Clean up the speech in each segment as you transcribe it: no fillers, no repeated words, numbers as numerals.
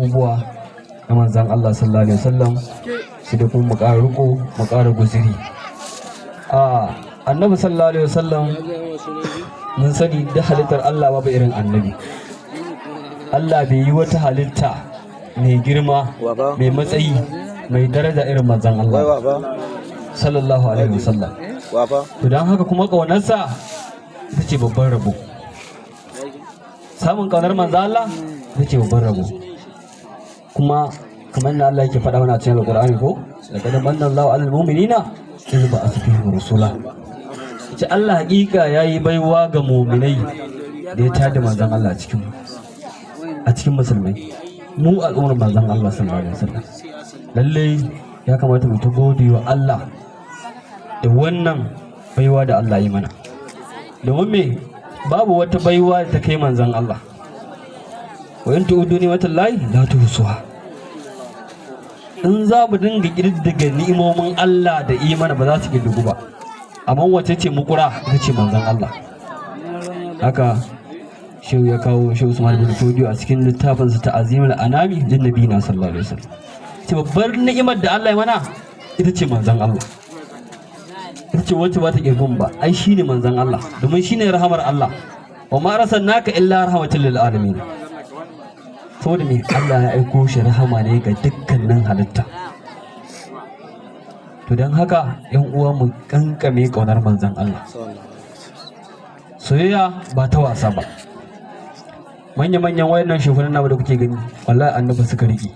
Abubuwa na manzan Allah sallallahu alaihi wasallam, sai da kuma mu ƙara riko, mu ƙara guziri. A Annabi sallallahu alaihi wasallam, mun sani da halittar Allah babu irin Annabi. Allah bai yi wata halitta mai girma, mai matsayi, mai daraja irin manzan Allah sallallahu alaihi wasallam. To, don haka kuma ƙaunarsa ita ce babban rabo. Samun ƙaunar manzan Allah ita ce babban rabo. Kuma kamar na Allah yake faɗa mana cikin Alƙur'ani ko, laqad manna Allahu 'alal mu'minina idh ba'atha fihim rasula. Ce Allah hakika yayi baiwa ga mu'minai da ya tada manzon Allah a cikin musulmai, mu al'ummar manzon Allah sallallahu alaihi wasallam. Lalle ya kamata mu ta gode wa Allah da wannan baiwa da Allah yi mana, domin me? Babu wata baiwa da ta kai manzon Allah. Wa in ta'uddu ni'matallahi la tuhsuha. In za mu dinga ƙididdiga ni'imomin Allah da imana, ba za su ƙididdigu ba. Amma wace ce mukura? Ita ce manzon Allah. Haka Shehu ya kawo, Shehu Usman bin Fodiyo, a cikin littafinsa ta Azimul Anami lin Nabi na sallallahu alaihi wasallam. Ce babbar ni'imar da Allah ya mana ita ce manzon Allah, ita ce wacce ba ta kirgun ba. Ai shine manzon Allah, domin shine rahamar Allah. Wa ma arsalnaka illa rahmatan lil alamin. Saboda me? Allah ya aiko shi rahama ne ga dukkanin halitta. To, don haka yan uwa, mu kankame kaunar manzon Allah, soyayya ba ta wasa ba. Manya-manyan wayannan shugabannin namu da kuke gani, wallahi Annabi suka riƙe,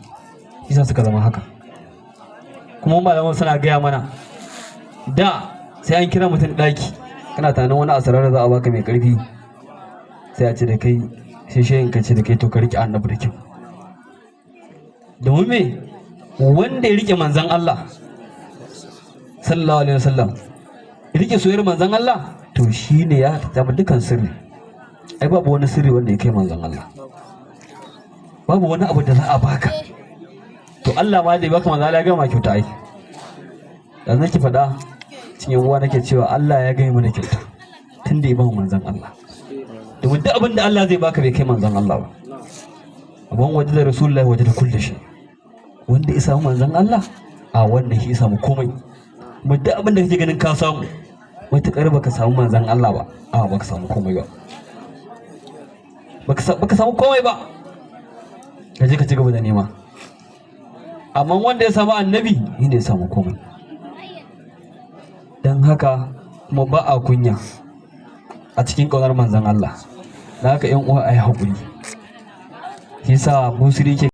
isa suka zama haka. Kuma malaman suna gaya mana, da sai an kira mutum ɗaki, kana tunanin wani asarar za a baka mai ƙarfi, sai a ce da kai, sai shehin ka ce da kai, to ka riƙe Annabi da kyau. Domin me? Wanda ya riƙe manzan Allah sallallahu alaihi wasallam, ya riƙe soyayyar manzan Allah, to shine ya taɓa dukkan sirri. Ai babu wani sirri wanda ya kai manzan Allah. Babu wani abu da za a baka. To, Allah ma da ya baka manzan Allah, ya gama kyauta. Ai yanzu nake faɗa cikin uwa, nake cewa Allah ya gaya mana kyauta tun da ya ba manzan Allah, domin duk abin da Allah zai baka bai kai manzan Allah ba. Amma waje da Rasulullahi, waje da kulli shi, wanda ya samu manzan Allah, a wannan shi ya samu komai. Kuma duk abin da kake ganin ka samu, matuƙar baka samu manzan Allah ba, a baka samu komai ba, baka samu komai ba. Ka je ka ci gaba da nema. Amma wanda ya samu Annabi, shi ne ya samu komai. Don haka kuma ba a kunya a cikin ƙaunar manzan Allah. Da haka yan uwa, a yi haƙuri. Shi sa Busiri ke